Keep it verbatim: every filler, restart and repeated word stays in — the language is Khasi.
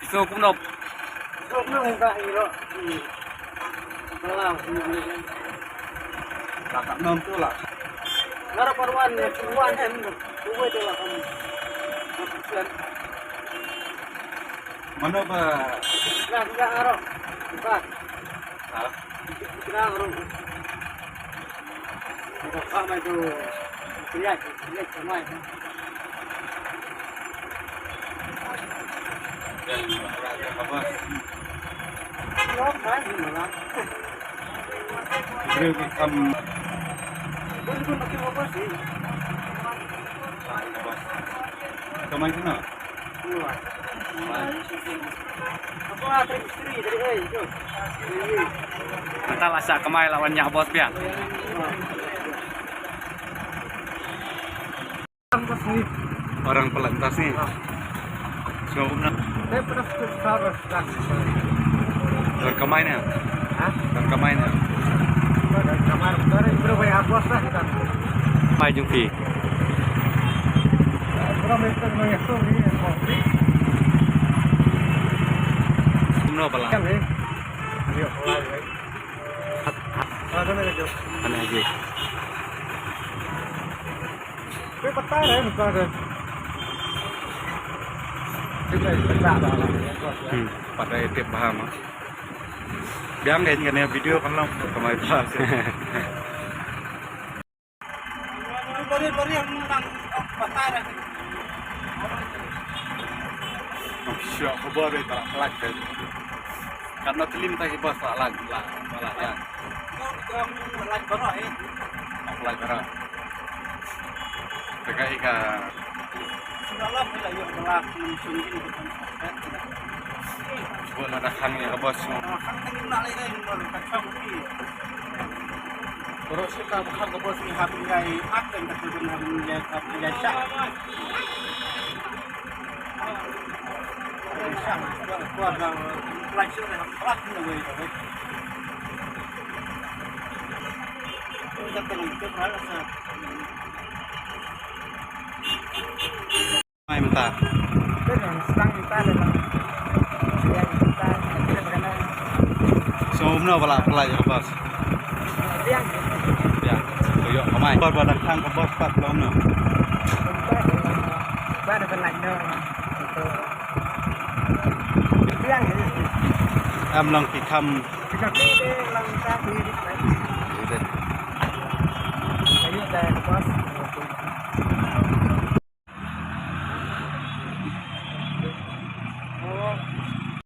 So kumno? So kumno ka iro. Balang. La ka nom tu la. Nara paruan ne paruan em. Kuwe tu la kam. Mano ba? La ka aro. Ba. Ha? Ka aro. Ka mai tu. Kuya, kuya ka mai. Mynta la shah kamai la wan ñiah bos pia. Orang pelantas ni. Semua pernah. Saya pernah susah, susah. Dan kamai ni. Ha? Dan kamai ni. Dan kamai, dari berapa ya bos lah kita. Mai jumpi. Berapa meter ni? Semua pelan. Kan ni. Ayo, pelan. Pelan sana aja. Sana aja. Ke pata re muka ke. Kita pata dah lah. Hmm, pata tip paham. Biang kan kena video kan long kamai pas. Bari bari yang nang pata re. Siap khabar tak lak kan. Karena telim tak hibas tak lak lah malah ya. Lak bara. Lak bara. Teka ika. Semalam kita yuk belah mensungkin. Buat ada khang ya bos. Khang tadi nak lagi kan baru tak tahu. Terus kita bukan ke bos ni habis jai akan kita pun habis jai habis jai syak. Mai mynta. So, kumno ba la apply ïa ka bos? Ïa. Ïa. Ïoh, ka mai. Bor ba dang khang ka bos pat kumno? Ba da ban lait noh. Em long ki kham.